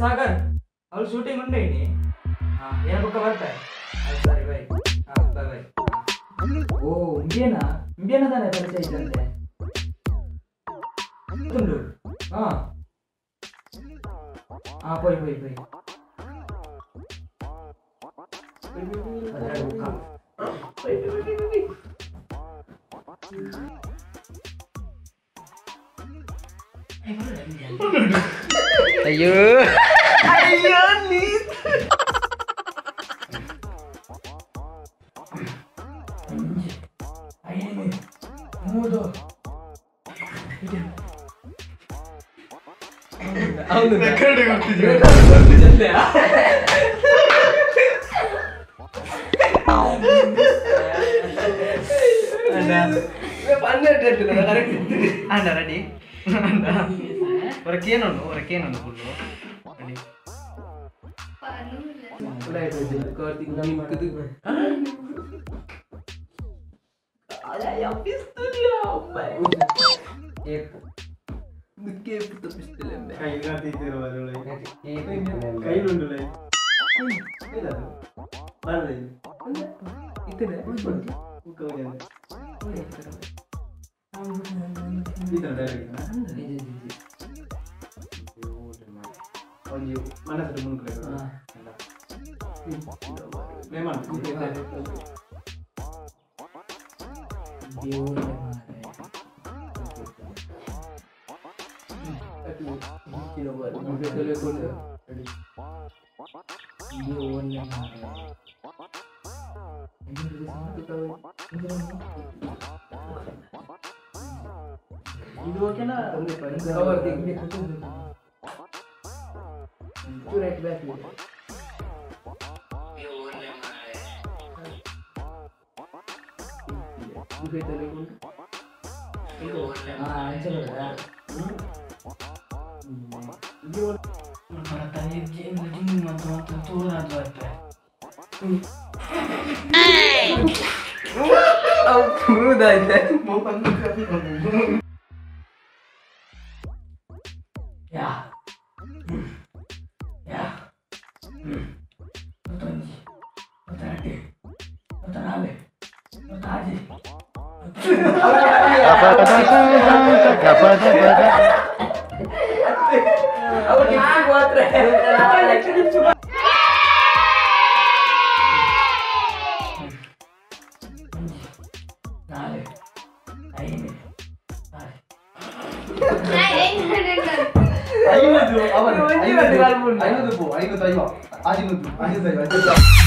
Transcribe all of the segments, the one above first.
ಸಾಗರ್ ಅವಳು ಶೂಟಿಂಗ್ ಉಂಟೆ ಇನಿ ಏನು ಬುಕ್ಕ ಬರ್ತಾರೆ ಸರಿ ಬೈ ಹಾಂ ಬಾಯ್ ಬಾಯ್ ಓ ಇಂಬಿಯನಾ ಇಂಬಿಯನ ತಾನೇ ಪರಿಚಯ ಇದ್ದಂತೆ ಉಂಟು ಹಾಂ ಹಾಂ ಪೋಯ್ ಪೋಯ್ ಪೋಯ್ ಅಯ್ಯೋ ಅಯ್ಯೋ ನೀ 5 3 ಅವನು ರೆಕಾರ್ಡ್ ಗೊತ್ತಿದೆ ಅಂಡ ರೆಡಿ ಅಂಡ ಹೊರಕೇನುಂಡು ಹೊರಕೇನುಂಡು ಫುಲ್ಲು ರೆಡಿ ಇದು ಓಕೆನಾ ಯಾ ಯಾ 1 1 2 3 4 5 6 5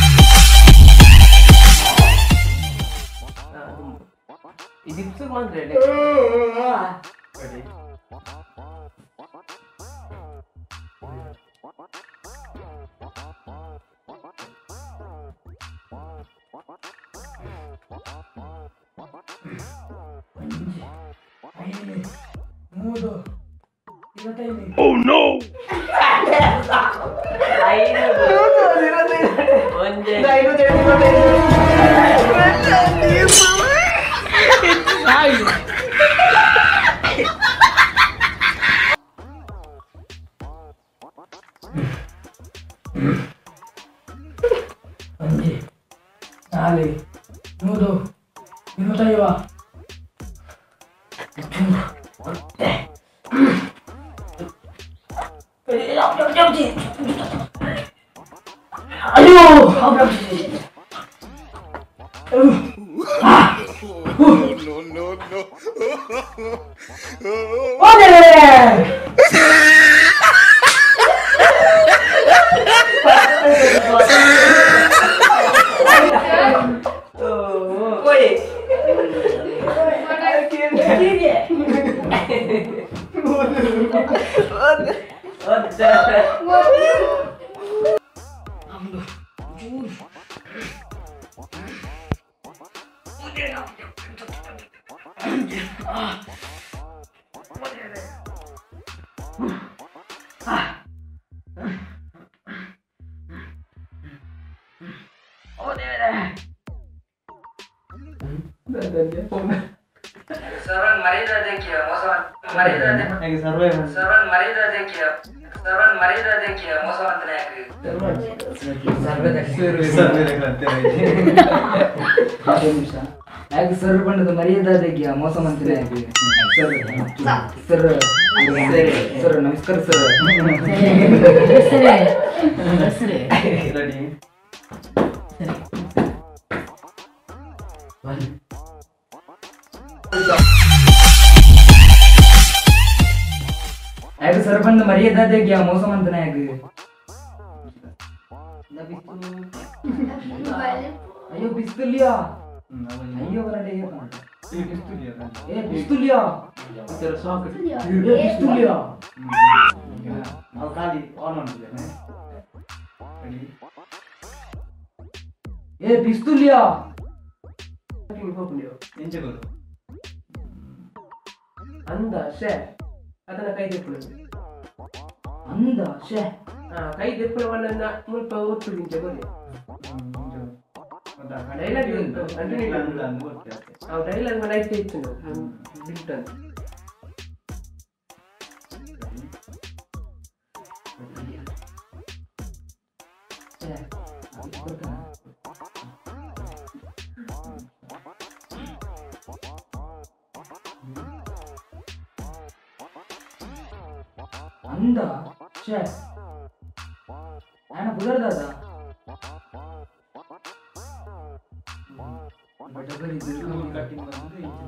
ಈ ದಿಪ್ಸು ಮಾತ್ರ 5 3 25 Oh no! 1 4 3 25 ಅಯ್ಯೋ No, no, no. ಸರ್ವನ್ ಮರ್ಯಾದೆ ಮೋಸ ಅಂತಾನೆ. ನಿಮಿಷ ಯಾಕೆ ಸರ್ ಬಂದದ್ದು ಮರ್ಯಾದೆ ಮೋಸ ಅಂತಾನೆ. ಸರ್ ಸರ್ ಸರ್ ನಮಸ್ಕಾರ ಸರ್. ಯಾಕೆ ಸರ್ ಬಂದು ಮರ್ಯಾದೆ ಮೋಸ ಅಂತಾನೆ. ಅಯ್ಯೋ ಬಿಸ್ತುಲಿಯಾ, ಅಯ್ಯೋ ಬರಡೆ ಏ ಬಿಸ್ತುಲಿಯಾ, ಬಿಸ್ತುಲಿಯಾ. ಖಾಲಿ ಆನ್ ಮಾಡ್ತಿದ್ದೇನೆ. ಏ ಬಿಸ್ತುಲಿಯಾ ಎಂಚಗೋರು ಅಂದ ಶೇ ಅದನ್ನ ಕೈ ದೆಪ್ಪುಳು ಅಂದ ಶೇ. ಕೈ ದೆಪ್ಪುಳು ವನ್ನ ಮುಲ್ಪ ಒತ್ತು ಇಂಚಗೋರಿ ಡೈಲಾಗ್ ಕಂಟಿನ್ಯೂ. ಆ ಡೈಲಾಗ್ ಮೇಲೆ ಐತೆ ಇತ್ತು ಬಿಲ್ಟನ್. ಅಂದ ಶೇ ನಾನು ಬುದರ್ದಾದ ಕಟ್ಟಿಂಗ್ ಬಂದು ಇಂಚ.